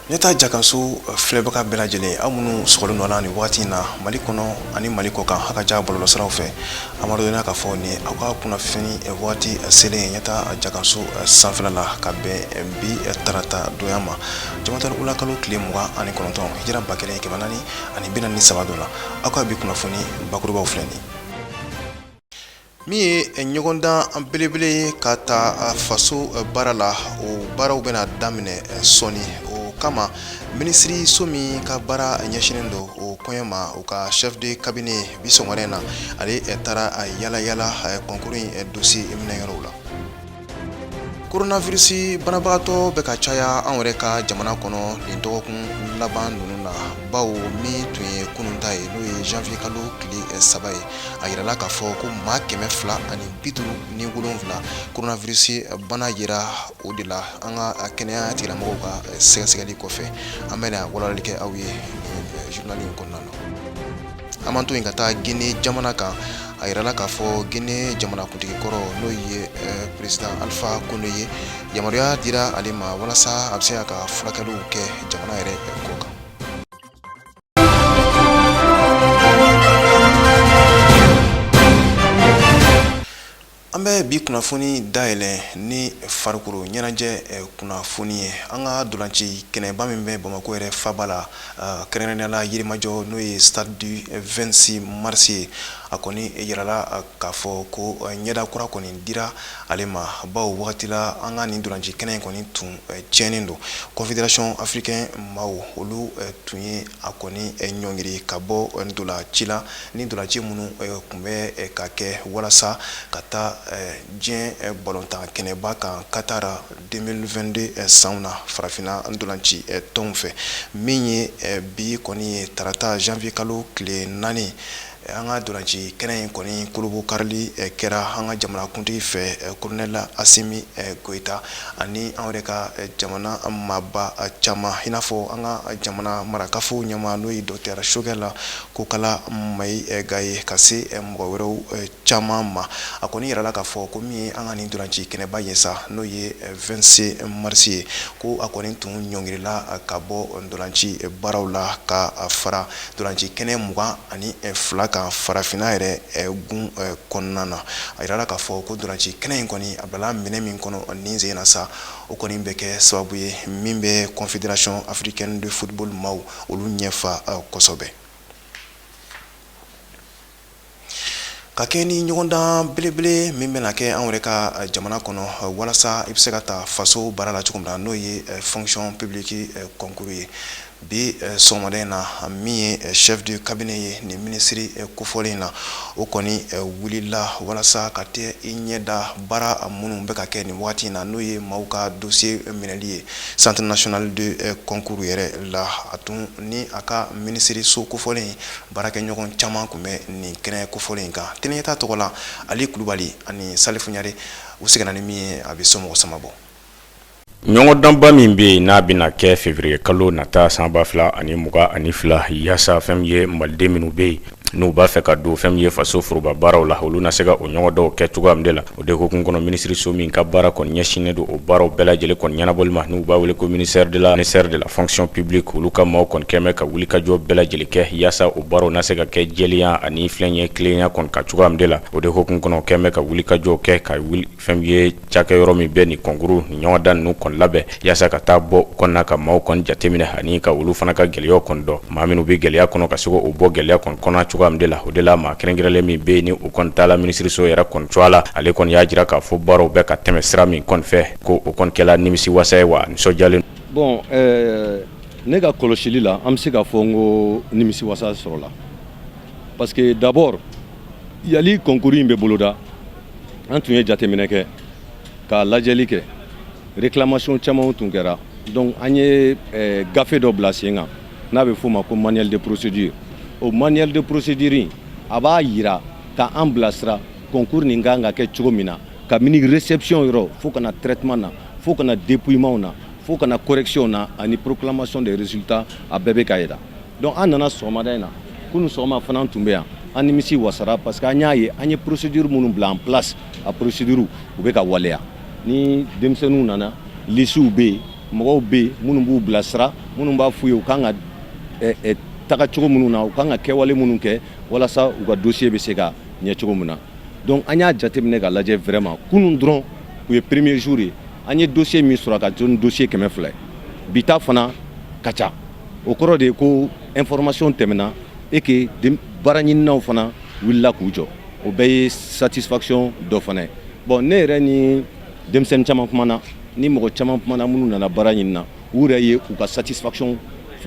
Ɲɛta Jakanso filɛbaga bɛɛ lajɛlen, aw minnu sɔgɔlen don an na nin waati in na Mali kɔnɔ ani Mali kɔ kan, a ka ja bɔlɔlɔsiraw fɛ, an b'a dɔn k'a fɔ nin aw ka kunnafoni waati selen Ɲɛta Jakanso sanfɛla la, ka bɛn bi tarata donya ma, jamadalula kalo tile 29, hijira 1443 don la. Aw ka bi kunnafoni bakurubaw filɛ nin. Min ye ɲɔgɔndan belebele ye ka ta faso baara la, o baaraw bɛna daminɛ sɔɔni. O kama, minisiriso min ka baara ɲɛsinnen don o koɲɛ ma, u ka chef de cabinet, bi sɔgɔmada in na, ale taara yala yala concours in dossier minɛ yɔrɔw la. Coronavirus banabagatɔ bɛ ka caya an yɛrɛ ka jamana kɔnɔ nin dɔgɔkun laban ninnu na, bawo min tun ye kunun ta ye, n'o ye janvier kalo tile 3 ye, a yirala k'a fɔ ko maa 257 coronavirus bana yera o de la an ka kɛnɛya tigilamɔgɔw ka sɛgɛsɛgɛli kɔfɛ. An bɛna walawalali kɛ aw ye nin journal in kɔnɔna na. An b'an to yen ka taa Guinée jamana kan. A yirala k'a fɔ Guinée jamanakuntigi kɔrɔ, n'o ye président Alpha Condé ye, yamaruya dira ale ma walasa a bɛ se ka furakɛliw kɛ jamana yɛrɛ kɔ kan. An bɛ bi kunnafoni dayɛlɛ ni farikolo ɲɛnajɛ kunnafoni ye. An ka ntolanci kɛnɛba min bɛ Bamakɔ yɛrɛ faba la, kɛrɛnkɛrɛnnenya la Yirimajɔ, n'o ye stade du 26 mars ye, a kɔni yirala k'a fɔ ko ɲɛda kura kɔni dira ale ma, bawo wagati la an ka nin ntolanci kɛnɛ in kɔni tun tiɲɛnen don. Confédération africaine maaw, olu tun ye a kɔni ɲɔngiri ka bɔ ntolanci la, ni ntolanci minnu tun bɛ ka kɛ walasa ka taa diɲɛ balontan kɛnɛba kan Qatar 2022 sanw na farafinna ntolanci tɔnw fɛ. Min ye bi kɔni ye, tarata janvier kalo tile 4, an ka ntolanci kɛnɛ in kɔni kolobo karili kɛra an ka jamanakuntigi fɛ, colonel Assimi Goïta, ani an yɛrɛ ka jamana maaba caman, i n'a fɔ an ka jamana marakafo ɲɛmaa, n'o ye docteur Choguel Kokalla Maïga ye, ka se mɔgɔ wɛrɛw caman ma. A kɔni yirala k'a fɔ ko min ye an ka nin ntolanci kɛnɛba ye sa, n'o ye 26 mars ye, ko a kɔni tun ɲɔngirila ka bɔ ntolanci baaraw la ka fara ntolanci kɛnɛ 22 kan farafinna yɛrɛ gun kɔnɔna na. A yirala k'a fɔ ko ntolanci kɛnɛ in kɔni a bilala minɛ min kɔnɔ nin sen na sa, o kɔni bɛ kɛ sababu ye min bɛ Confédération africaine de football maaw olu ɲɛfa kosɛbɛ. Ka kɛ ni ɲɔgɔndan belebele min bɛna kɛ an yɛrɛ ka jamana kɔnɔ walasa i bɛ se ka taa faso baara la cogo min na, n'o ye fonction publique concours ye, bi sɔgɔmada in na, min ye chef de cabinet ye nin minisiri kofɔlen in na, o kɔni wulila walasa ka taa i ɲɛ da baara minnu bɛ ka kɛ nin waati in na, n'o ye maaw ka dossier minɛli ye Centre national de concours yɛrɛ la. A tun ni a ka minisiriso kofɔlen baarakɛɲɔgɔn caman tun bɛ nin kɛnɛ kofɔlen in kan. Télé Ɲɛta tɔgɔ la, Ali Kulubali ani Salifu Ɲare, u seginna ni min ye, a bɛ somɔgɔ sama bɔ. Ɲɔgɔndanba min bɛ yen n'a bɛna kɛ février kalo nata san 2022, yaasa fɛn min ye maliden minnu bɛ yen n'u b'a fɛ ka don fɛn min ye faso foroba baaraw la, olu na se ka o ɲɔgɔndanw kɛ cogoya min de la. O de hukumu kɔnɔ, minisiriso min ka baara kɔni ɲɛsinnen don o baaraw bɛɛ lajɛlen kɔni ɲɛnabɔli ma, n'u b'a wele ko ministère de la fonction publique, olu ka maaw kɔni kɛmɛ ka wulikajɔ bɛɛ lajɛlen kɛ yaasa o baaraw na se ka kɛ jɛlenya ani filɛ ye tilenya kɔni ka cogoya min de la. O de hukumu kɔnɔ, kɛmɛ ka wulikajɔ kɛ ka wuli fɛn ye cakɛ yɔrɔ min bɛ nin concours ni ɲɔgɔndan ninnu kɔni labɛn, yaasa ka taa bɔ kɔnɔna ka maaw kɔni jateminɛ ani ka olu fana ka gɛlɛyaw kɔni dɔn, maa minnu bɛ gɛlɛya kɔnɔ, ka se o bɔ gɛlɛya kɔni kɔnɔ cogoya min de la. O de la, maa kɛrɛnkɛrɛnlen min bɛ yen ni o kɔni taala minisiriso yɛrɛ kɔni cogoya la, ale kɔni y'a jira k'a fɔ baaraw bɛ ka tɛmɛ sira min kɔni fɛ, ko o kɔni kɛla nimisi wasa ye wa nisɔndiyalen. Bon, ne ka kɔlɔsili la, an bɛ se k'a fɔ n ko nimisi wasa sɔrɔla, parce que d'abord, yali concours in bɛ boloda, an tun ye jateminɛ kɛ ka lajɛli kɛ, réclamation caman tun kɛra. Donc an ye gafe dɔ bila sen kan n'a bɛ f'o ma ko manuel de procédure. O manuel de procédure in, a b'a yira ka an bilasira concours nin kan ka kɛ cogo min na, kabini réception yɔrɔ fo ka na traitement na, fo ka na dépouillement na, fo ka na correction na, ani proclamation des résultats, a bɛɛ bɛ ka yira. Donc an nana sɔgɔmada in na, kunun sɔgɔma fana tun bɛ yan, an nimisi wasara, parce que an y'a ye an ye procédure minnu bila en place, a procédure u bɛ ka waleya. Ni denmisɛnninw nana, listew bɛ yen. Mɔgɔw bɛ yen minnu b'u bilasira, minnu b'a f'u ye u kan ka taga cogo minnu na, u kan ka kɛwale minnu kɛ walasa u ka dossier bɛ se ka ɲɛ cogo min na. Donc an y'a jateminɛ ka lajɛ, vraiment, kunun dɔrɔn u ye premier jour ye, an ye dossier min sɔrɔ ka ni dossier 200 ye. Bi ta fana ka ca. O kɔrɔ de ye ko information tɛmɛna et que baara ɲininaw fana wulila k'u jɔ. O bɛɛ ye satisfaction dɔ fana ye. Bon, ne yɛrɛ ni denmisɛnnin caman kumana, ni mɔgɔ caman kumana minnu nana baara ɲini na, u yɛrɛ ye u ka satisfaction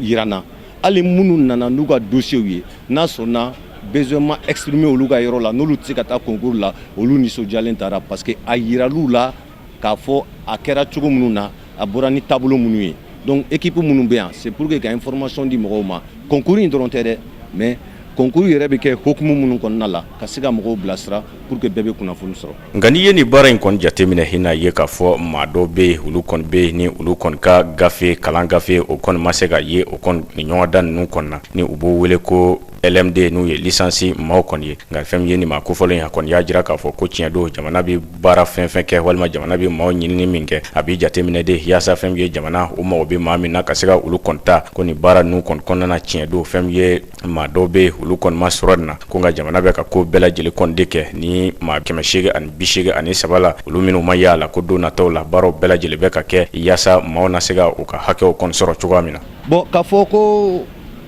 yira n na. Hali minnu nana n'u ka dossier ye, n'a sɔnna besoin ma exprimer olu ka yɔrɔ la, n'olu tɛ se ka taa concours la, olu nisɔndiyalen taara, parce que a yiral'u la k'a fɔ a kɛra cogo minnu na, a bɔra ni taabolo minnu ye. Donc équipe minnu bɛ yan, c'est pour que ka information di mɔgɔw ma. Concours in dɔrɔn tɛ dɛ, mais concours yɛrɛ bɛ kɛ hokumu minnu kɔnɔna la, ka se ka mɔgɔw bilasira pour que bɛɛ bɛ kunnafoni sɔrɔ. Nka n'i ye nin baara in kɔni jateminɛ, i ye k'a fɔ maa dɔw bɛ yen, olu kɔni bɛ yen, ni olu kɔni ka gafe, kalan gafe, o kɔni ma se ka ye o kɔni ni ɲɔgɔndan ninnu kɔnɔna na, ni u b'o wele ko LMD, n'u ye licence maaw kɔni ye. Nka fɛn min ye nin maa kofɔlen a kɔni y'a jira k'a fɔ ko tiɲɛ don, jamana bɛ baara fɛn fɛn kɛ walima jamana bɛ maaw ɲinini min kɛ, a bɛ jateminɛ de yaasa fɛn min ye jamana o mago bɛ maa min na, ka se ka olu kɔni ta. Ko nin baara ninnu kɔni kɔnɔna na, tiɲɛ don, fɛn min ye maa dɔw bɛ yen, olu kɔni ma sɔrɔ nin na. Ko nka jamana bɛ ka ko bɛɛ lajɛlen kɔni de kɛ ni maa 883 la, olu minnu ma y'a la, ko don nataw la, baaraw bɛɛ lajɛlen bɛ ka kɛ yaasa maaw na se ka u ka hakɛw kɔni sɔrɔ cogoya min na. Bon, k'a fɔ ko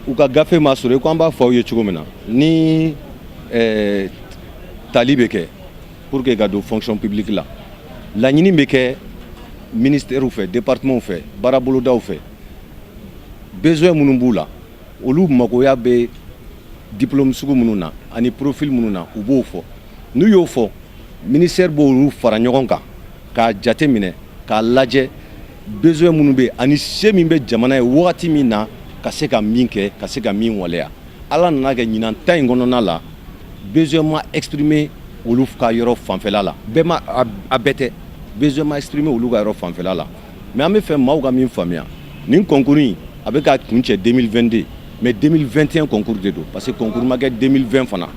u ka gafe ma sɔrɔ, ko an b'a fɔ aw ye cogo min na, ni tali bɛ kɛ pour que ka don fonction publique la, laɲini bɛ kɛ ministère fɛ, département fɛ, baarabolodaw fɛ, besoin minnu b'u la, olu magoya bɛ diplôme sugu minnu na ani profil minnu na, u b'o fɔ. N'u y'o fɔ, ministère b'olu fara ɲɔgɔn kan k'a jate minɛ, k'a lajɛ besoin minnu bɛ ani se min bɛ jamana ye wagati min na, ka se ka min kɛ, ka se ka min waleya. Ala nana kɛ, ɲinan ta in kɔnɔna la, besoin ma exprimer olu ka yɔrɔ fanfɛla la. Bɛɛ ma, a bɛɛ tɛ, besoin ma exprimer olu ka yɔrɔ fanfɛla la. Mais an bɛ fɛ maaw ka min faamuya, nin concours in a bɛ ka kuncɛ 2022, mais 2021 concours de don, parce que concours ma kɛ 2020 fana.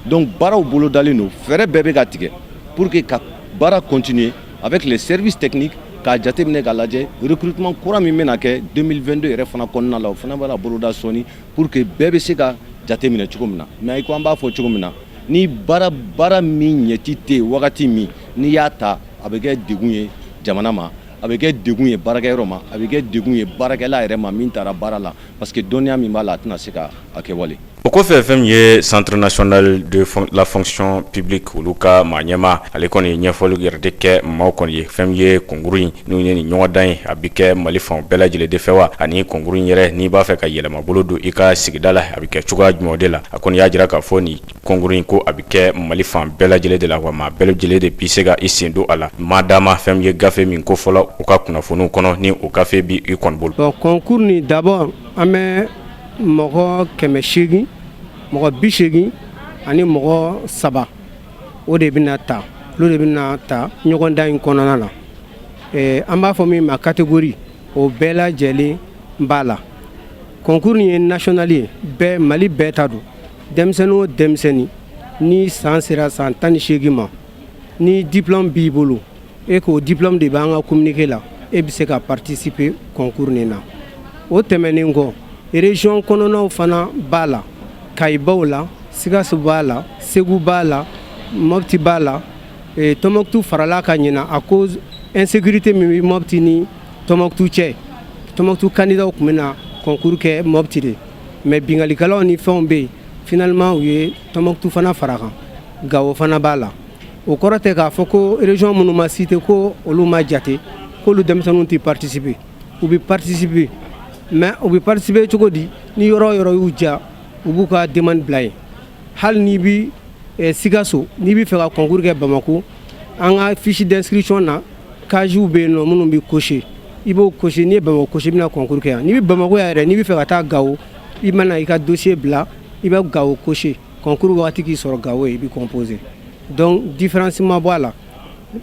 Donc baaraw bolodalen don, fɛɛrɛ bɛɛ bɛ ka tigɛ pour que ka baara continuer avec les services techniques, k'a jateminɛ k'a lajɛ recrutement kura min bɛna kɛ 2022 yɛrɛ fana kɔnɔna la, o fana bɛna boloda sɔɔni pour que bɛɛ bɛ se ka jateminɛ cogo min na. Mais i ko an b'a fɔ cogo min na, ni baara baara min ɲɛti tɛ yen wagati min n'i y'a ta, a bɛ kɛ degun ye jamana ma, a bɛ kɛ degun ye baarakɛyɔrɔ ma, a bɛ kɛ degun ye baarakɛla yɛrɛ ma min taara baara la, parce que dɔnniya min b'a la, a tɛna se ka a kɛ wale. O kɔfɛ, fɛn min ye Centre national de la fonction publique, olu ka maa ɲɛmaa, ale kɔni ye ɲɛfɔli yɛrɛ de kɛ maaw kɔni ye. Fɛn min ye concours in, n'u ye nin ɲɔgɔndan ye, a bɛ kɛ Mali fan bɛɛ lajɛlen de fɛ wa? Ani concours in yɛrɛ, n'i b'a fɛ ka yɛlɛmabolo don i ka sigida la, a bɛ kɛ cogoya jumɛn de la? A kɔni y'a jira k'a fɔ nin concours in, ko a bɛ kɛ Mali fan bɛɛ lajɛlen de la, wa maa bɛɛ lajɛlen de bɛ se ka i sen don a la, maa d'a ma fɛn min ye gafe min ko fɔlɔ u ka kunnafoniw kɔnɔ, ni o gafe bi i kɔni bolo. Bon, concours nin, d'abord an bɛ mɔgɔ 800, mɔgɔ 83, o de bɛna ta, olu de bɛna ta ɲɔgɔndan in kɔnɔna na. An b'a fɔ min ma catégorie, o bɛɛ lajɛlen b'a la. Concours nin ye national ye, bɛɛ, Mali bɛɛ ta don. Denmisɛnnin o denmisɛnnin ni san sera san 18 ma, ni diplôme b'i bolo e k'o diplôme de b'an ka communiqué la, e bɛ se ka participer concours nin na. O tɛmɛnen kɔ, région kɔnɔnaw fana b'a la. Kayi b'o la, Sikaso b'a la, Segu b'a la, Mopti b'a la. Tɔnbɔkutu farala ka ɲina à cause insécurité min bɛ Mopti ni Tɔnbɔkutu cɛ. Tɔnbɔkutu candidat tun bɛna concours kɛ Mopti de, mais binkalikɛlaw ni fɛnw bɛ yen, finalement u ye Tɔnbɔkutu fana fara kan. Gawo fana b'a la. O kɔrɔ tɛ k'a fɔ ko région minnu ma cité, ko olu ma jate, k'olu denmisɛnninw tɛ participer. U bɛ participer, mais u bɛ participer cogo di? Ni yɔrɔ o yɔrɔ y'u diya, u b'u ka demande bila yen. Hali n'i bi Sikaso, n'i bɛ fɛ ka concours kɛ Bamako, an ka fiche d'inscription na, casew bɛ yen nɔ minnu bɛ cocher, i b'o cocher. N'i ye Bamako cocher, i bɛna concours kɛ yan. N'i bɛ Bamako yan yɛrɛ, n'i bɛ fɛ ka taa Gawo, i mana i ka dossier bila, i bɛ Gawo cocher, concours wagati k'i sɔrɔ Gawo yen, i bɛ composer. Donc différence ma bɔ a la.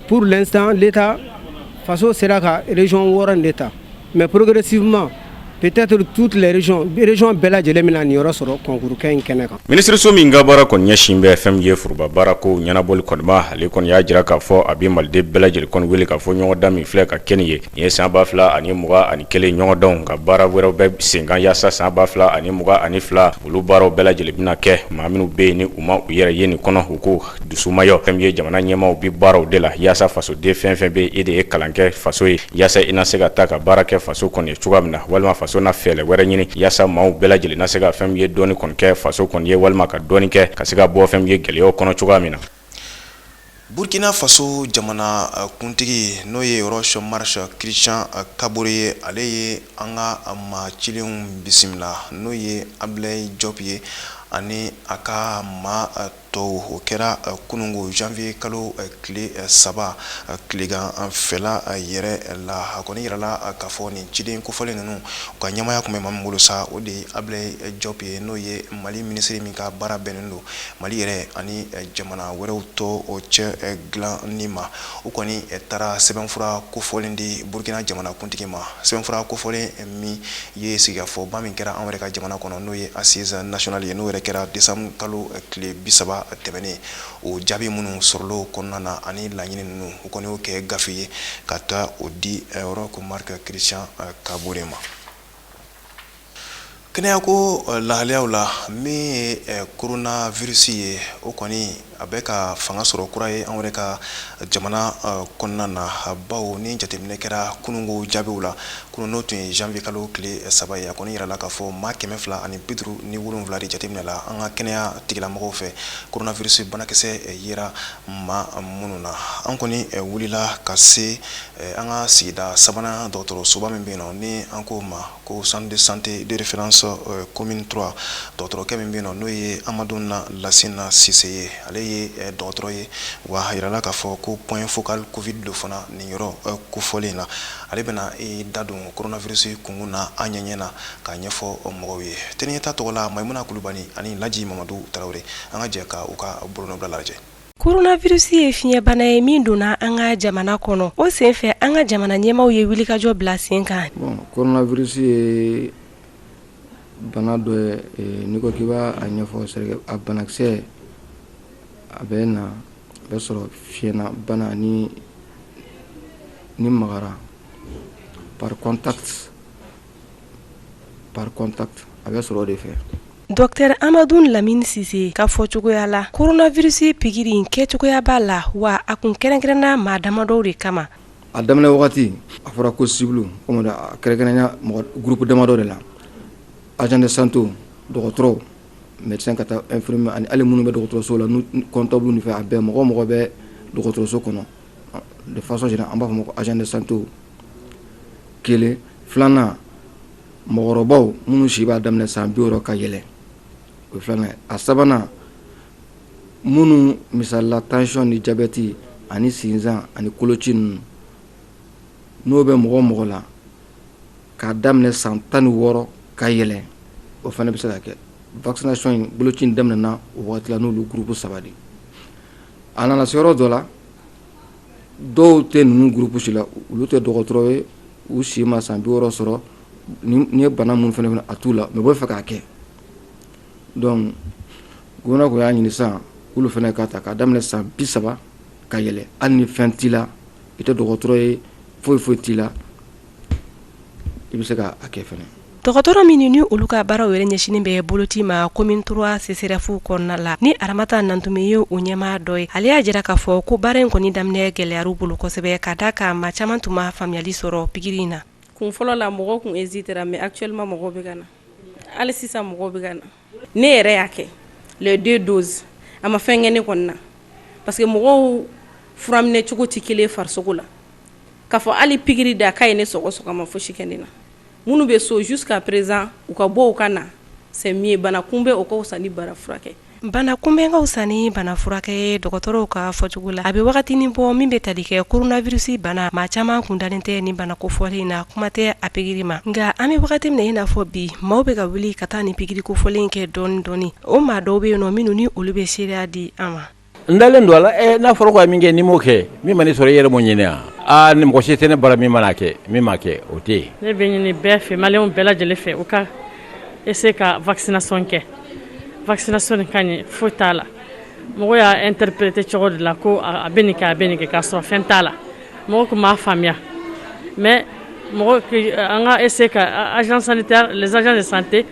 Pour l'instant, l'État faso sera ka région 6 de ta, mais progressivement Peut-être toutes les régions, région bɛɛ lajɛlen bɛna niyɔrɔ sɔrɔ concours kɛ in kɛnɛ kan. Minisiriso min ka baara kɔni ɲɛsin bɛ fɛn min ye foroba baarako ɲɛnabɔli kɔni ma, ale kɔni y'a jira k'a fɔ a bɛ Maliden bɛɛ lajɛlen kɔni wele k'a fɔ ɲɔgɔndan min filɛ ka kɛ nin ye, nin ye san 2021 ɲɔgɔndanw, ka baara wɛrɛw bɛ sen kan yaasa san 2022 olu baaraw bɛɛ lajɛlen bɛna kɛ. Maa minnu bɛ yen ni u ma u yɛrɛ ye nin kɔnɔ, u ko dusumayɔ. Fɛn min ye jamana ɲɛmaaw bi baaraw de la yaasa fasoden fɛn fɛn bɛ e de ye kalan kɛ faso ye, yaasa i na se ka taa ka baara kɛ faso kɔni ye cogoya min na, walima faso na fɛɛrɛ wɛrɛ ɲini yaasa maaw bɛɛ lajɛlen na se ka fɛn min ye dɔɔni kɔni kɛ faso kɔni ye, walima ka dɔɔni kɛ ka se ka bɔ fɛn min ye gɛlɛyaw kɔnɔ cogoya min na. Burkina Faso jamana kuntigi, n'o ye Roch Marc Christian Kaboré ye, ale ye an ka maa cilenw bisimila, n'o ye Ablaye Diop ye ani a ka maa tɔw. O kɛra kunungo janvier kalo tile 3, tilegan fɛla yɛrɛ la. A kɔni yirala k'a fɔ nin ciden kofɔlen ninnu, u ka ɲɛmaaya tun bɛ maa min bolo sa, o de ye Ablaye Diop ye, n'o ye Mali minisiri min ka baara bɛnnen don Mali yɛrɛ ani jamana wɛrɛw tɔ o cɛ dilanni ma. U kɔni taara sɛbɛnfura kofɔlen di Burkina jamana kuntigi ma, sɛbɛnfura kofɔlen min ye sigikafɔba min kɛra an yɛrɛ ka jamana kɔnɔ, n'o ye assise nationale ye, n'o yɛrɛ kɛra décembre kalo tile 30 tɛmɛnen. O jaabi minnu sɔrɔla kɔnɔna na ani laɲini ninnu, u kɔni y'o kɛ gafe ye ka taa o di Roch Marc Christian Kaboré ma. Kɛnɛyako lahalayaw la, min ye coronavirus ye, o kɔni a bɛ ka fanga sɔrɔ kura ye an yɛrɛ ka jamana kɔnɔna na, bawo ni jateminɛ kɛra kununko jaabiw la kunun, n'o tun ye janvier kalo tile 3 ye, a kɔni yirala k'a fɔ maa 257 de jateminɛ la an ka kɛnɛya tigilamɔgɔw fɛ, coronavirus banakisɛ yera maa minnu na. An kɔni wulila ka se an ka sigida sabanan dɔgɔtɔrɔsoba min bɛ yen nɔ, ni an k'o ma ko centre de santé de référence commune 3, dɔgɔtɔrɔkɛ min bɛ yen nɔ, n'o ye Amadu na Lasina Sise ye, ale ye dɔgɔtɔrɔ ye wa a yirala k'a fɔ ko point focal Covid do fana nin yɔrɔ kofɔlen na. Ale bɛna i da don coronavirus kunkun na an ɲɛ na k'a ɲɛfɔ mɔgɔw ye. Tɛnɛta tɔgɔ la, Mayimuna Kulubali ani Laji Mamadu Tarawele, an ka jɛ ka u ka bolonɔbila lajɛ. Coronavirus ye fiɲɛbana ye min donna an ka jamana kɔnɔ. O senfɛ, an ka jamana ɲɛmaw ye wulikajɔ bila sen kan. Bon, coronavirus ye bana dɔ ye, n'i ko k'i b'a ɲɛfɔ, c'est a banakisɛ a bɛ na, a bɛ sɔrɔ fiɲɛna bana ni magara par contact, a bɛ sɔrɔ o de fɛ. Docteur Amadu Lamini Sise ka fɔ cogoya la, coronavirus pikiri in kɛcogoya b'a la wa a kun kɛrɛnkɛrɛnna maa damadɔw de kama. A daminɛ wagati, a fɔra ko cible, komi a kɛrɛnkɛrɛnya mɔgɔ groupe damadɔ de la: agent de santé, dɔgɔtɔrɔw, médecin ka taa infirmier, ani hali minnu bɛ dɔgɔtɔrɔso la, comptable ni fɛn, a bɛɛ, mɔgɔ o mɔgɔ bɛ dɔgɔtɔrɔso kɔnɔ de façon générale, an b'a fɔ ma ko agent de santé. Kelen filanan, mɔgɔkɔrɔbaw minnu si b'a daminɛ san 60 ka yɛlɛ, o ye filanan ye. A sabanan, minnu misalila tension ni diabète ani sinzan ani koloci ninnu, n'o bɛ mɔgɔ o mɔgɔ la k'a daminɛ san 16 ka yɛlɛ, o fana bɛ se ka kɛ. Vaccination in, boloci in daminɛna o wagati la n'olu groupe saba de. A nana se yɔrɔ dɔ la, dɔw tɛ ninnu groupe si la, olu tɛ dɔgɔtɔrɔ ye, u si ma san 60 sɔrɔ, ni ye bana minnu fana a t'u la, mais u bɛ fɛ k'a kɛ. Donc gouvernement ko y'a ɲini sisan k'olu fana ka ta k'a daminɛ san 30 ka yɛlɛ. Hali ni fɛn t'i la, i tɛ dɔgɔtɔrɔ ye, foyi foyi t'i la, i bɛ se k'a kɛ fana. Dɔgɔtɔrɔ minnu ni olu ka baaraw yɛrɛ ɲɛsinnen bɛ boloci ma commune 3 CSRéf kɔnɔna la, ni Aramata Nantume ye o ɲɛmaa dɔ ye, ale y'a jira k'a fɔ ko baara in kɔni daminɛ gɛlɛyar'u bolo kosɛbɛ, ka da kan maa caman tun ma faamuyali sɔrɔ pikiri in na. Kun fɔlɔ la, mɔgɔw kun hésitera, mais actuellement mɔgɔw bɛ ka na. Hali sisan mɔgɔw bɛ ka na. Ne yɛrɛ y'a kɛ les deux doses, a ma fɛn kɛ ne kɔni na, parce que mɔgɔw furaminɛ cogo tɛ kelen farisogo la. K'a fɔ hali pikiri da k'a ye ne sɔgɔ sɔgɔ, a ma fosi kɛ ne na. Minnu bɛ so jusqu'à présent, u ka bɔ u ka na, c'est mieux. Bana kunbɛn, o ka fisa ni bana furakɛ. Bana kunbɛn ka fisa ni bana furakɛ ye, dɔgɔtɔrɔw ka fɔcogo la. A bɛ wagatinin bɔ min bɛ tali kɛ coronavirus bana, maa caman kun dalen tɛ ni bana kofɔlen in na, kuma tɛ a pikiri ma. Nka an bɛ wagati min na i n'a fɔ bi, maaw bɛ ka wuli ka taa ni pikiri kofɔlen kɛ dɔɔni dɔɔni. O maa dɔw bɛ yen nɔ minnu ni olu bɛ seereya di an ma. N dalen don a la. N'a fɔra ko a min kɛ, n'i m'o kɛ, min ma ne sɔrɔ, i yɛrɛ m'o ɲini wa? Aa, ni mɔgɔ si tɛ ne bara min mana kɛ, min ma kɛ, o tɛ yen. Ne bɛ ɲini bɛɛ fɛ, maliyɛnw bɛɛ lajɛlen fɛ, u ka essayer ka vaccination kɛ. Vaccination nin ka ɲi, foyi t'a la. Mɔgɔ y'a interpréter cogo de la ko a bɛ nin kɛ, a bɛ nin kɛ, k'a sɔrɔ fɛn t'a la. Mɔgɔ tun m'a faamuya, mais mɔgɔ an ka essayer ka agent sanitaire, les agents de santé,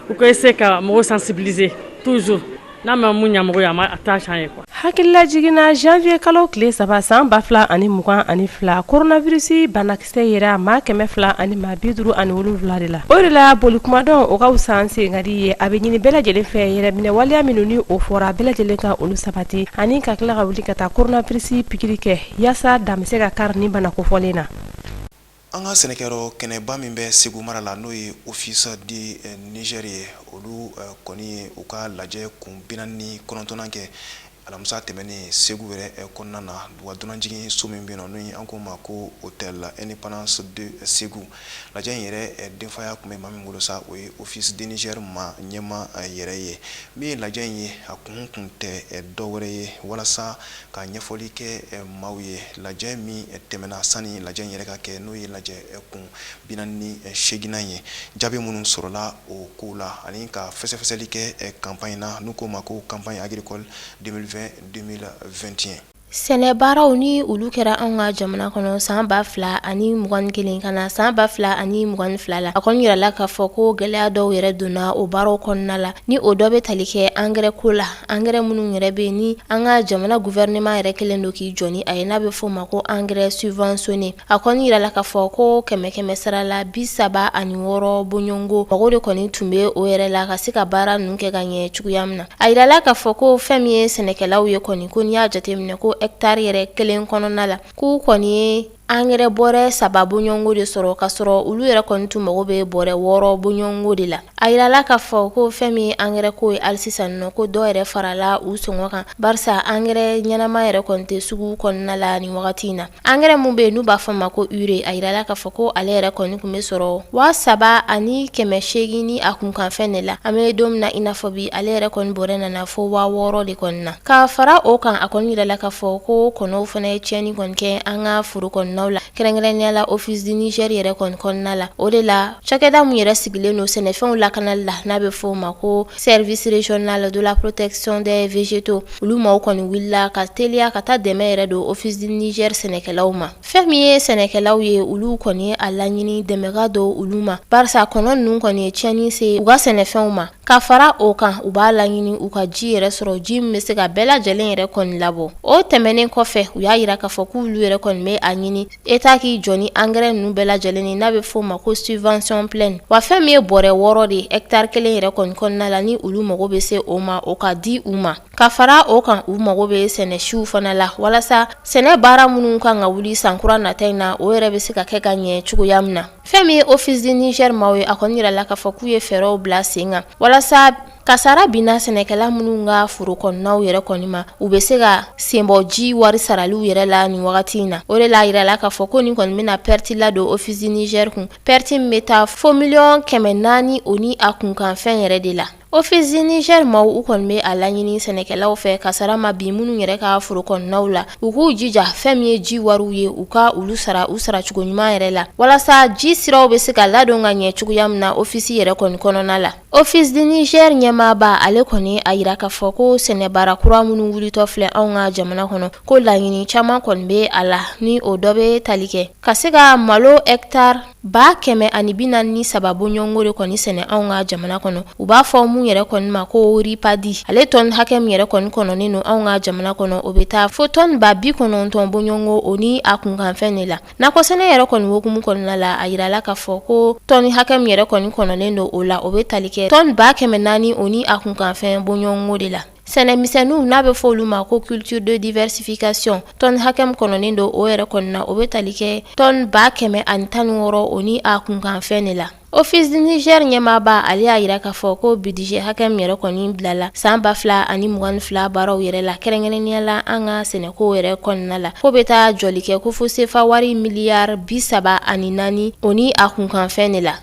u ka essayer ka mɔgɔw sensibiliser toujours. N'a ma mun ɲɛ mɔgɔ ye, a ma a t'a changer quoi. Hakilila jiginna, janvier kalo tile 3 san 2022, coronavirus banakisɛ yera maa 257 de la. O de la, boli kumadɔn o ka fisa an senkadi ye. A bɛ ɲini bɛɛ lajɛlen fɛ, yɛrɛminɛ waleya minnu ni o fɔra, bɛɛ lajɛlen ka olu sabati ani ka tila ka wuli ka taa coronavirus pikiri kɛ, yaasa dan bɛ se ka kari ni bana kofɔlen na. An ka sɛnɛkɛyɔrɔ kɛnɛba min bɛ Segu mara la, n'o ye Office du Niger ye, olu kɔni ye u ka lajɛ kun 49nan kɛ alamisa tɛmɛnen Segu yɛrɛ kɔnɔna na. Wa dunanjigin so min bɛ yen nɔ, n'o an k'o ma ko Hôtel Indépendance de Segu. Lajɛ in yɛrɛ denfaya tun bɛ maa min bolo sa, o ye Office du Niger ma ɲɛma yɛrɛ ye. Min ye lajɛ in ye, a kun tɛ dɔwɛrɛ ye walasa ka ɲɛfɔli kɛ maaw ye lajɛ min tɛmɛna sani lajɛ in yɛrɛ ka kɛ, n'o ye lajɛ kun 48nan ye, jaabi minnu sɔrɔla o kow la, ani ka fɛsɛfɛsɛli kɛ campagne na, n'u k'o ma ko campagne agricole 2020 2021. Sɛnɛ baaraw ni olu kɛra anw ka jamana kɔnɔ san 2021 ka na san 2022 la, a kɔni yirala k'a fɔ ko gɛlɛya dɔw yɛrɛ donna o baaraw kɔnɔna la, ni o dɔ bɛ tali kɛ angɛrɛ ko la. Angɛrɛ minnu yɛrɛ bɛ ni an ka jamana gouvernement yɛrɛ kɛlen don k'i jɔ ni a ye, n'a bɛ f'o ma ko engrais subventionné. A kɔni yirala k'a fɔ ko kɛmɛ kɛmɛ sara la, 36 bɔɲɔgɔnko mago de kɔni tun bɛ o yɛrɛ la ka se ka baara ninnu kɛ ka ɲɛ cogoya min na. A yirala k'a fɔ ko fɛn min ye sɛnɛkɛlaw ye kɔni, ko n'i y'a jateminɛ ko hectare yɛrɛ kelen kɔnɔna la, k'u kɔni ye angɛrɛ bɔrɛ 3 bɔɲɔgɔnko de sɔrɔ, ka sɔrɔ olu yɛrɛ kɔni tun mago bɛ bɔrɛ 6 bɔɲɔgɔnko de la. A yirala k'a fɔ ko fɛn min ye angɛrɛ ko ye hali sisan nɔ, ko dɔ yɛrɛ farala u sɔngɔ kan, barisa angɛrɛ ɲɛnama yɛrɛ kɔni tɛ sugu kɔnɔna la nin wagati in na. Angɛrɛ min bɛ yen n'u b'a fɔ ma ko urée, a yirala k'a fɔ ko ale yɛrɛ kɔni tun bɛ sɔrɔ 3800 ni a kunkanfɛn de la. An bɛ don min na i n'a fɔ bi, ale yɛrɛ kɔni bɔrɛ nana fo 6000 de kɔni na. Ka fara o kan, a kɔni yirala k'a fɔ ko kɔnɔw fana ye tiɲɛni kɔni kɛ an ka foro kɔnɔnaw la, kɛrɛnkɛrɛnnenya la Office du Niger yɛrɛ kɔni kɔnɔna la. O de la, cakɛda min yɛrɛ sigilen don sɛnɛfɛnw lakanali la, n'a bɛ fɔ o ma ko Service régional de la protection des végétaux, olu maaw kɔni wulila ka teliya ka taa dɛmɛ yɛrɛ don Office du Niger sɛnɛkɛlaw ma. Fɛn min ye sɛnɛkɛlaw ye, olu kɔni ye a laɲini dɛmɛ ka don olu ma, barisa kɔnɔ ninnu kɔni ye tiɲɛni se u ka sɛnɛfɛnw ma. Ka fara o kan, u b'a laɲini u ka ji yɛrɛ sɔrɔ, ji min bɛ se ka bɛɛ lajɛlen yɛrɛ kɔni labɔ. O tɛmɛnen kɔfɛ, u y'a yira k'a fɔ k'olu yɛrɛ kɔni bɛ a ɲini État k'i jɔ ni angɛrɛ ninnu bɛɛ lajɛlen ye, n'a bɛ f'o ma ko subvention pleine. Wa fɛn min ye bɔrɛ 6 de ye hectare kelen yɛrɛ kɔni kɔnɔna la, ni olu mago bɛ se o ma, o ka di u ma. Ka fara o kan, u mago bɛ sɛnɛsiw fana la, walasa sɛnɛ baara minnu kan ka wuli sankura nata in na, o yɛrɛ bɛ se ka kɛ ka ɲɛ cogoya min na. Fɛn min ye Office du Niger maaw ye, a kɔni yirala k'a fɔ k'u ye fɛɛrɛw bila sen kan walasa kasara binna sɛnɛkɛla minnu ka foro kɔnɔnaw yɛrɛ kɔni ma, u bɛ se ka senbɔ ji wari saraliw yɛrɛ la nin wagati in na. O de la, a yirala k'a fɔ ko nin kɔni bɛna perte ladon Office du Niger kun, perte min bɛ taa fo 400 miliyɔn o ni a kunkanfɛn yɛrɛ de la. Office du Niger maaw, u kɔni bɛ a laɲini sɛnɛkɛlaw fɛ, kasara ma bin minnu yɛrɛ ka foro kɔnɔnaw la, u k'u jija fɛn min ye ji wariw ye, u ka olu sara u saracogo ɲuman yɛrɛ la, walasa ji siraw bɛ se ka ladon ka ɲɛ cogoya min na office yɛrɛ kɔni kɔnɔna la. Office du Niger ɲɛmaaba, ale kɔni a yira k'a fɔ ko sɛnɛbaara kura minnu wulitɔ filɛ anw ka jamana kɔnɔ, ko laɲini caman kɔni bɛ a la, ni o dɔ bɛ tali kɛ ka se ka malo hectare 143 bɔɲɔgɔnko de kɔni sɛnɛ anw ka jamana kɔnɔ. U b'a fɔ mun yɛrɛ kɔni ma ko riz paddy, ale tɔni hakɛ min yɛrɛ kɔni kɔnɔnen don anw ka jamana kɔnɔ, o bɛ taa fo tɔni 90,000 bɔɲɔgɔnko o ni a kunkanfɛn de la. Nakɔsɛnɛ yɛrɛ kɔni hukumu kɔnɔna la, a yirala k'a fɔ ko tɔni hakɛ min yɛrɛ kɔni kɔnɔnen don o la, o bɛ tali kɛ tɔni 400,000 o ni a kunkanfɛn bɔɲɔgɔnko de la. Sɛnɛmisɛnninw, n'a bɛ fɔ olu ma ko culture de diversification, tɔni hakɛ min kɔnɔnen don o yɛrɛ kɔni na, o bɛ tali kɛ tɔni 116 o ni a kunkanfɛn de la. Office du Niger ɲɛmaaba, ale y'a yira k'a fɔ ko budget hakɛ min yɛrɛ kɔni bilala san 2022 baaraw yɛrɛ la, kɛrɛnkɛrɛnnenya la an ka sɛnɛko yɛrɛ kɔnɔna la, ko bɛ taa jɔli kɛ ko fo sefa wari miliyari 34 o ni a kunkanfɛn de la.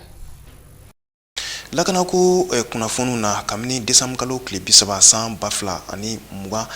Lakanako kunnafoniw na, kabini desanburukalo tile 30 san 2020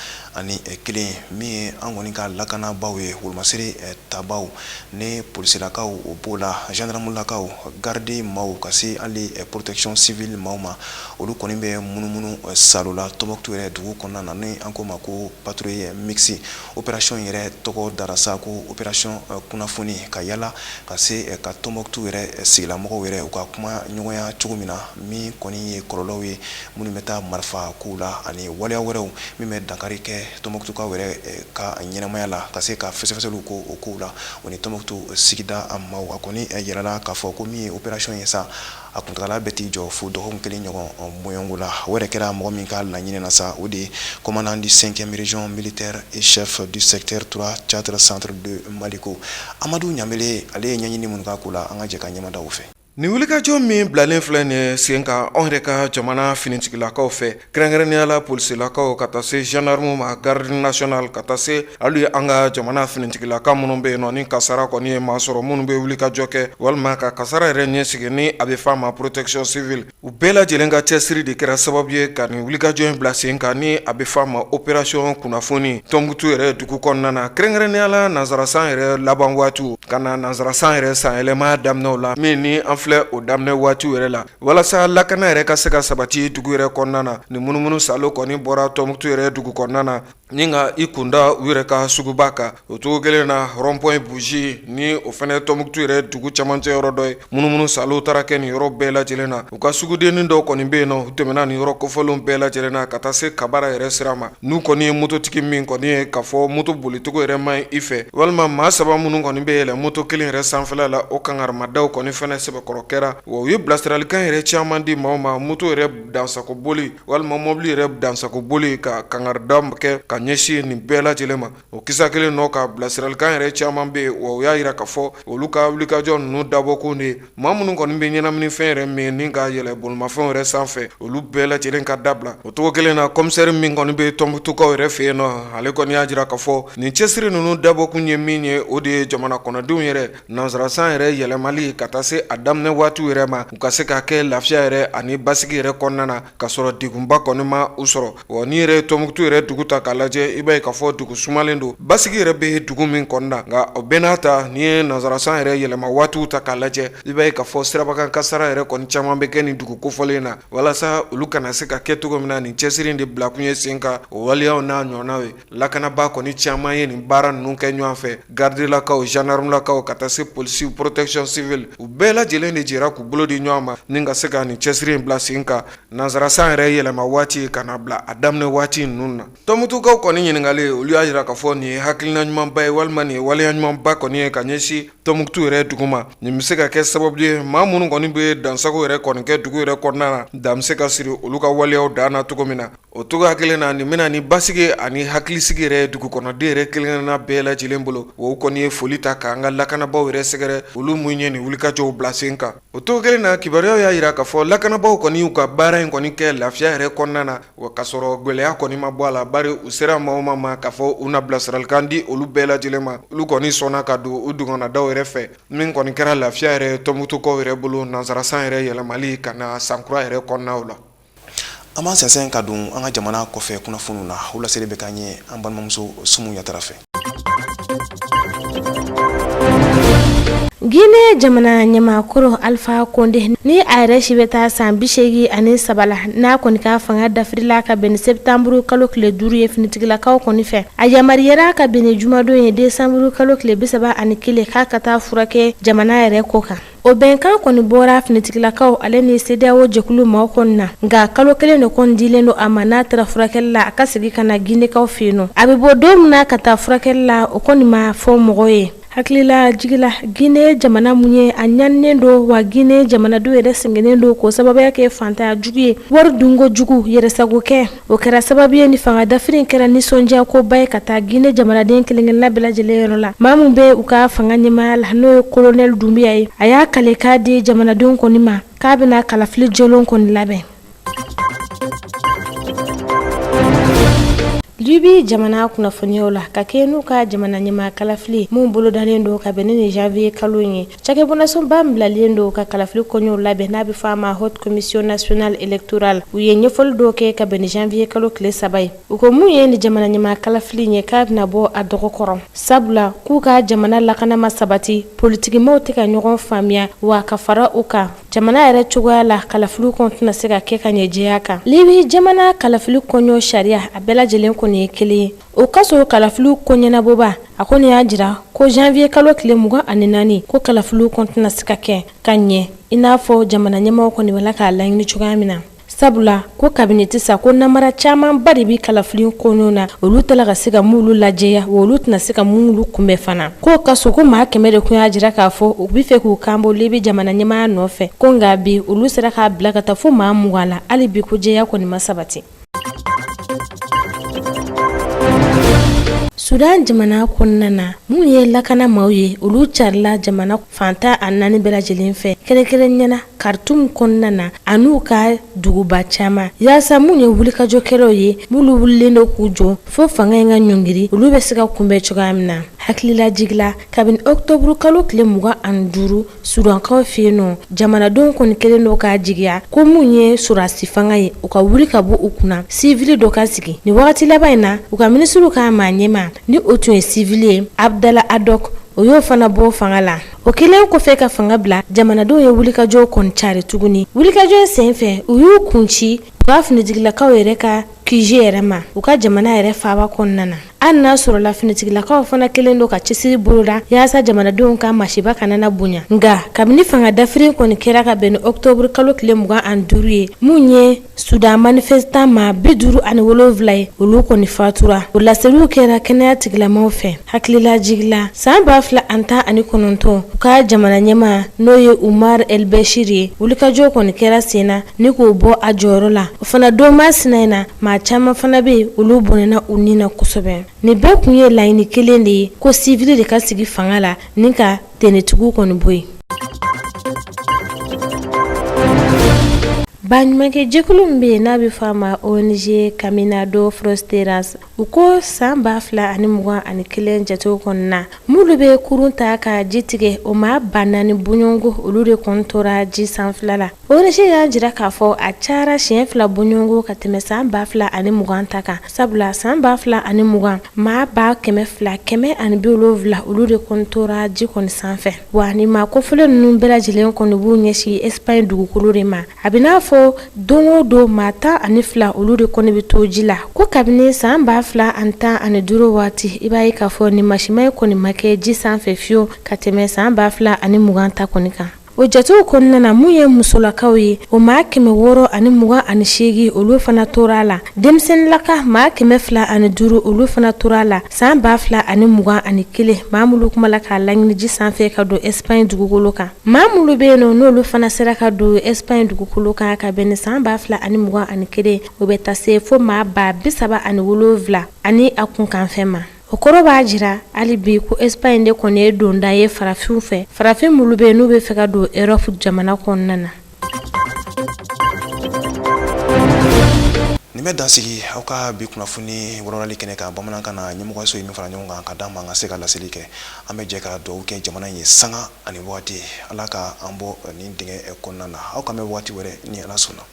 81 min ye an kɔni ka lakanabaaw ye, wolomasiri tabaw ni polisilakaw o b'o la, gendarmelakaw, garde maaw ka se hali protection civile maaw ma, olu kɔni bɛ munumunu saalo la Tɔnbukutu yɛrɛ dugu kɔnɔna na, ni an k'o ma ko patrouille mixte. Opération yɛrɛ tɔgɔ dara sa ko opération kunnafoni, ka yala ka se ka Tɔnbukutu yɛrɛ sigilamɔgɔw yɛrɛ u ka kuma ɲɔgɔnya cogo min na, min kɔni ye kɔlɔlɔw ye minnu bɛ taa marifa kow la ani waleya wɛrɛw min bɛ dankari kɛ Tɔnbukutukaw yɛrɛ ka ɲɛnamaya la, ka se ka fɛsɛfɛsɛliw k'o o kow la o ni Tɔnbukutu sigida maaw. A kɔni yirala k'a fɔ ko min ye opération ye sa, a kuntagala bɛ t'i jɔ fo dɔgɔkun kelen ɲɔgɔn bɔɲɔgɔnko la. O yɛrɛ kɛra mɔgɔ min ka laɲini na sa, o de ye commandant du 5e région militaire et chef du secteur 3 théâtre centre de Maliko, Amadu Ɲanbele. Ale ye ɲɛɲini minnu k'a ko la, an ka jɛ ka ɲɛmada o fɛ. Nin wulikajɔ min bilalen filɛ nin sen kan anw yɛrɛ ka jamana finitigilakaw fɛ, kɛrɛnkɛrɛnnenya la polisilakaw, ka taa se gendarme ma, garde nationale, ka taa se hali an ka jamana finitigilaka minnu bɛ yen nɔ, ni kasara kɔni ye maa sɔrɔ, minnu bɛ wulikajɔ kɛ walima ka kasara yɛrɛ ɲɛsigi, ni a bɛ f'a ma protection civile, u bɛɛ lajɛlen ka cɛsiri de kɛra sababu ye ka nin wulikajɔ in bila sen kan, ni a bɛ f'a ma opération kunnafoni, Tɔnbukutu yɛrɛ dugu kɔnɔna na, kɛrɛnkɛrɛnnenya la nansarasan yɛrɛ laban waatiw ka na nansarasan yɛrɛ sanyɛlɛma daminɛw la, min ni an filɛ o daminɛ waatiw yɛrɛ la, walasa lakana yɛrɛ ka se ka sabati dugu yɛrɛ kɔnɔna na. Nin munumunu salo kɔni bɔra Tɔnbukutu yɛrɛ dugu kɔnɔna na ni ka i kunda u yɛrɛ ka suguba kan. O cogo kelen na, rond-point Bougie, ni o fana Tɔnbukutu yɛrɛ dugu camancɛ yɔrɔ dɔ ye, munumunu salo taara kɛ nin yɔrɔ bɛɛ lajɛlen na. U ka sugudennin dɔw kɔni bɛ yen nɔ, u tɛmɛna nin yɔrɔ kofɔlenw bɛɛ lajɛlen na ka taa se Kabara yɛrɛ sira ma. N'u kɔni ye mototigi min kɔni ye k'a fɔ moto bolicogo yɛrɛ man ɲi i fɛ, walima maa saba minnu kɔni bɛ yɛlɛ moto kelen yɛrɛ sanfɛla la, o kangarimadaw kɔni fana sɛbɛkɔrɔ kɛra. Wa u ye bilasiralikan yɛrɛ caman di maaw ma, moto yɛrɛ dansago boli walima mɔbili yɛrɛ dansago boli, ka kangarida kɛ ka ɲɛsin nin bɛɛ lajɛlen ma. O kisa kelen nɔ ka bilasiralikan yɛrɛ caman bɛ yen. Wa u y'a jira k'a fɔ olu ka wulikajɔ ninnu dabɔkun de ye maa minnu kɔni bɛ ɲɛnaminifɛn yɛrɛ min ni ka yɛlɛ bolimafɛnw yɛrɛ sanfɛ, olu bɛɛ lajɛlen ka dabila. O cogo kelen na, kɔmisɛri min kɔni bɛ Tɔnbukutukaw yɛrɛ fɛ yen nɔ, ale kɔni y'a jira k'a fɔ nin cɛsiri ninnu dabɔkun ye min ye, o de ye jamana kɔnɔdenw yɛrɛ nansarasan yɛrɛ yɛlɛmali ka taa se a daminɛ waatiw yɛrɛ ma, u ka se ka kɛ lafiya yɛrɛ ani basigi yɛrɛ kɔnɔna na, ka sɔrɔ degunba kɔni ma u sɔrɔ. Wa n'i yɛrɛ ye Tɔnbukutu yɛrɛ dugu ta k'a lajɛ, i b'a ye k'a fɔ dugu sumalen don, basigi yɛrɛ bɛ dugu min kɔnɔna na. Nka o bɛɛ n'a ta, n'i ye nansarasan yɛrɛ yɛlɛma waatiw ta k'a lajɛ, i b'a ye k'a fɔ sirabakan kasara yɛrɛ kɔni caman bɛ kɛ nin dugu kofɔlen na. Walasa olu kana se ka kɛ cogo min na, nin cɛsiri de bilakun ye sen kan o waleyaw n'a ɲɔgɔnnaw ye. Lakanabaa kɔni caman ye nin baara ninnu kɛ ɲɔgɔn fɛ, gardelakaw, gendarmelakaw, ka taa se polisiw, protection civile, u bɛɛ lajɛlen de jɛra k'u bolo di ɲɔgɔn ma ni ka se ka nin cɛsiri in bila sen kan nansarasan yɛrɛ yɛlɛma waati ka na bila a daminɛ waati ninnu na. Tɔnbukutukaw kɔni ɲininkalen, olu y'a jira k'a fɔ nin ye hakilina ɲumanba ye walima nin ye waleya ɲumanba kɔni ye ka ɲɛsin Tɔnbukutu yɛrɛ dugu ma. Nin bɛ se ka kɛ sababu ye maa minnu kɔni bɛ dansago yɛrɛ kɔni kɛ dugu yɛrɛ kɔnɔna na, dan bɛ se ka siri olu ka waleyaw dan na cogo min na. O cogoya kelen na, nin bɛna ni basigi ani hakilisigi yɛrɛ dugu kɔnɔden yɛrɛ kelenkelenna bɛɛ lajɛlen bolo. Wa u kɔni ye foli ta k'an ka lakanabaaw yɛrɛ sɛgɛrɛ, olu mun ye nin wulikajɔw bila sen kan. O cogo kelen na, kibaruyaw y'a jira k'a fɔ lakanabaaw kɔni y'u ka baara in kɔni kɛ lafiya yɛrɛ kɔnɔna na, wa k'a sɔrɔ gɛlɛya kɔni ma bɔ a la, bari u sera maaw ma k'a fɔ u na bilasiralikan di olu bɛɛ lajɛlen ma. Olu kɔni sɔnna ka don u dungɔnadaw yɛrɛ fɛ, min kɔni kɛra lafiya yɛrɛ Tɔnbukutukaw yɛrɛ bolo nansarasan yɛrɛ yɛlɛmali ka na sankura yɛrɛ kɔnɔnaw la. An b'an sɛnsɛn ka don an ka jamana kɔfɛ kunnafoniw na. O laseli bɛ k'an ye an balimamuso Sumu Yatara fɛ. Guinée jamana ɲɛmaakɔrɔ Alpha Condé, ni a yɛrɛ si bɛ taa san 83 la, n'a kɔni ka fanga dafirila ka bɛn ni septembre kalo tile 5 ye finitigilakaw kɔni fɛ, a yamaruyara ka bɛn ni jumadon ye décembre kalo tile 31 k'a ka taa furakɛ jamana yɛrɛ kɔ kan. O bɛnkan kɔni bɔra finitigilakaw ale ni CEDEAO jɛkulu maaw kɔni na, nka kalo kelen de kɔni dilen don a ma, n'a taara furakɛli la a ka segin ka na Ginekaw fɛ yen nɔ. A bɛ bɔ don min na ka taa furakɛli la, o kɔni ma fɔ mɔgɔ ye. Hakililajigin la, Gine jamana mun ye a ɲaninen don, wa Gine jamanadenw yɛrɛ sɛgɛnnen don k'o sababuya kɛ fantanya jugu ye, wari dunko jugu, yɛrɛsagokɛ. O kɛra sababu ye ni fanga dafiri in kɛra nisɔndiyakoba ye ka taa Gine jamanaden kelenkelenna bɛɛ lajɛlen yɔrɔ la. Maa min bɛ u ka fanga ɲɛmaaya la, n'o ye kolonɛli Dunbiya ye, a y'a kalikan di jamanadenw kɔni ma k'a bɛna kalafili jɔlen kɔni labɛn. Libi jamana kunnafoniyaw la ka kɛɲɛ n'u ka jamana ɲɛmaa kalafili min bolodalen don ka bɛn ni nin janvier kalo in ye, cakɛbonnasoba min bilalen don ka kalafili koɲɛw labɛn n'a bɛ fɔ a ma Haute Commission Nationale Électorale, u ye ɲɛfɔli dɔw kɛ ka bɛn ni janvier kalo tile 3 ye. U ko mun ye ni jamana ɲɛmaa kalafili in ye k'a bɛna bɔ a dɔgɔ kɔrɔ, sabula k'u ka jamana lakana ma sabati, politikimaw tɛ ka ɲɔgɔn faamuya, wa ka fara o kan, jamana yɛrɛ cogoya la kalafiliw kɔni tɛna se ka kɛ ka ɲɛ jɛya kan. Libi jamana kalafili kɔɲɔ sariya a bɛɛ lajɛlen kɔni ye kelen ye. O kaso kalafiliw ko ɲɛnabɔba a kɔni y'a jira ko janvier kalo tile 24 ko kalafiliw kɔni tɛna se ka kɛ ka ɲɛ i n'a fɔ jamana ɲɛmaaw kɔni b'a la k'a laɲini cogoya min na. Sabula ko kabini tisa ko namara camanba de bɛ kalafili kɔɲɔ na, olu tɛna ka se ka minnu lajɛya, wa olu tɛna se ka minnu kunbɛn fana. K'o kaso ko maa 100 de tun y'a jira k'a fɔ u bɛ fɛ k'u kan bɔ Libi jamana ɲɛmaaya nɔfɛ, ko nka bi olu sera k'a bila ka taa fo maa 20 la. Hali bi ko jɛya kɔni ma sabati. Sudan jamana kɔnɔna na, mun ye lakana maaw ye, olu carila jamana fan 14 bɛɛ lajɛlen fɛ, kɛrɛnkɛrɛnnenya la Khartoum kɔnɔna na an'u ka duguba caman, yaasa mun ye wulikajɔkɛlaw ye, minnu wulilen don k'u jɔ fo fanga in ka ɲɔngiri, olu bɛ se ka kunbɛn cogoya min na. Hakililajigin la, kabini octobre kalo tile 25 Sudankaw fɛ yen nɔ, jamanadenw kɔni kɛlen don k'a jigiya ko mun ye sɔrɔdasi fanga ye, u ka wuli ka bɔ u kunna, sivili dɔ ka sigi. Nin wagati laban in na, u ka minisiriw ka maa ɲɛmaa, ni o tun ye sivili ye, Abdala Hamdok, o y'o fana bɔ fanga la. O kɛlen kɔfɛ ka fanga bila, jamanadenw ye wulikajɔw kɔni cari tuguni. Wulikajɔ in senfɛ, u y'u kun ci u ka finitigilakaw yɛrɛ ka QG yɛrɛ ma, u ka jamana yɛrɛ faaba kɔnɔna na. Hali n'a sɔrɔla finitigilakaw fana kɛlen don ka cɛsiri boloda yaasa jamanadenw ka masiba kana na bonya, nka kabini fanga dafiri kɔni kɛra ka bɛn ni octobre kalo tile 25 ye, mun ye Sudan manifestant maa 57 ye, olu kɔni fatura. O laseliw kɛra kɛnɛya tigilamaw fɛ. Hakililajigin la, san 2019, u ka jamana ɲɛmaa n'o ye Umar El Bashir ye, wulikajɔ kɔni kɛra sen na ni k'o bɔ a jɔyɔrɔ la. O fana don masina in na, maa caman fana bɛ yen, olu bɔnɛna u ni na kosɛbɛ. Nin bɛɛ kun ye laɲini kelen de ye, ko sivili de ka sigi fanga la ni ka tenitigiw kɔni bɔ yen. Baɲumankɛ jɛkulu min bɛ yen n'a bɛ fɔ a ma ONG Caminando Fronteras, u ko san 2021 jatew kɔnɔna, minnu bɛ kurun ta ka ji tigɛ, o maa 4000 bɔɲɔgɔnko, olu de kɔni tora ji sanfɛla la. ONG y'a jira k'a fɔ a cayara siɲɛ fila bɔɲɔgɔnko ka tɛmɛ san 2020 ta kan, sabula san 2020, maa 200,170, olu de kɔni tora ji kɔni sanfɛ. Wa ni maa kofɔlen ninnu bɛɛ lajɛlen kɔni b'u ɲɛsin Espagne dugukolo de ma. A bɛ n'a fɔ don o don maa 12, olu de kɔni bɛ to ji la. Ko kabini san 2015 waati, i b'a ye k'a fɔ nin masima in kɔni ma kɛ ji sanfɛ fiyewu ka tɛmɛ san 2020 ta kɔni kan. O jatew kɔnɔna na, mun ye musolakaw ye, o maa 628, olu fana tora a la. Denmisɛnninlaka maa 205, olu fana tora a la san 2021, maa minnu kuma la k'a laɲini ji sanfɛ ka don Espagne dugukolo kan. Maa minnu bɛ yen nɔ, n'olu fana sera ka don Espagne dugukolo kan ka bɛn ni san 2021, o bɛ taa se fo maa 37,000 ani a kunkanfɛn ma. O kɔrɔ b'a jira hali bi ko Espagne de kɔni ye donda ye farafinw fɛ, farafin minnu bɛ yen n'u bɛ fɛ ka don Europe jamana kɔnɔna na. Nin bɛ dan sigi aw ka bi kunnafoni walawalali kɛnɛ kan bamanankan na. Ɲɛmɔgɔso ye min fara ɲɔgɔn kan ka d'an ma an ka se ka laseli kɛ. An bɛ jɛ ka dugawu kɛ jamana in ye sanga ani waati, Ala ka an bɔ nin dingɛ kɔnɔna na. Aw k'an bɛn waati wɛrɛ ni Ala sɔnna.